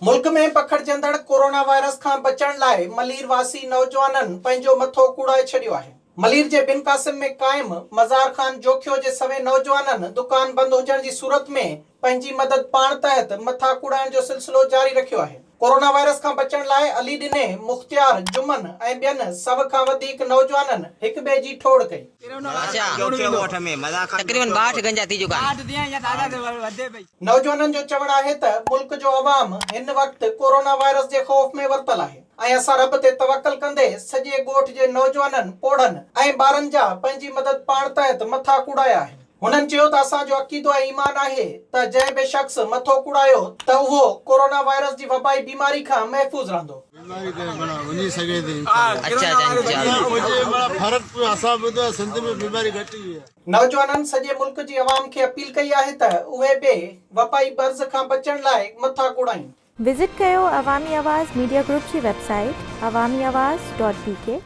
ملڪ ۾ پکڙجندڙ corona virus کان بچڻ لاء ملير واسي نوجوانن پنهنجو مٿو ڪوڙائي ڇڏيو آهي. ملير جي بن قاسم ۾ قائم مزار خان جوکيو جي سوين نوجوانن دڪان بند هجڻ جي صورت ۾ پنهنجي مدد پاڻ تحت مٿا ڪوڙائڻ جو سلسلو جاري رکيو آهي. ڪورونا وائرس کان بچڻ لاء علي ڏني، مختيار، جمن ۽ ٻين سو کان وڌيڪ نوجوانن هڪ ٻئي جي ٺوڙ ڪئي. نوجوانن جو چوڻ آهي ته ملڪ جو عوام هن وقت ڪورونا وائرس جي خوف ۾ ورتل آهي ۽ اسان رب تي توڪل ڪندي سڄي ڳوٺ جي نوجوانن، پوڙهن ۽ ٻارن جا پنهنجي مدد پاڻ تحت مٿا ڪوڙايا آهن. هنن چيو ته اسان جو عقيدو ۽ ايمان آهي ته جنهن به شخص مٿو ڪوڙايو ته اهو ڪورونا وائرس جي وبائي بيماري کان محفوظ رهندو. بيماري ڪري معنيٰ وڃي سگهي ٿي انشاء الله هجي معنيٰ فرق پيو اسان ٻڌو آهي سنڌ ۾ بيماري گهٽ وئي آهي. نوجوانن سڄي ملڪ جي عوام کي اپيل ڪئي آهي ته اهي به وبائي مرض کان بچڻ لاء مٿا ڪوڙائين. وزٽ ڪيو عوامي آواز ميڊيا گروپ جي website Awami Awaz dot B K.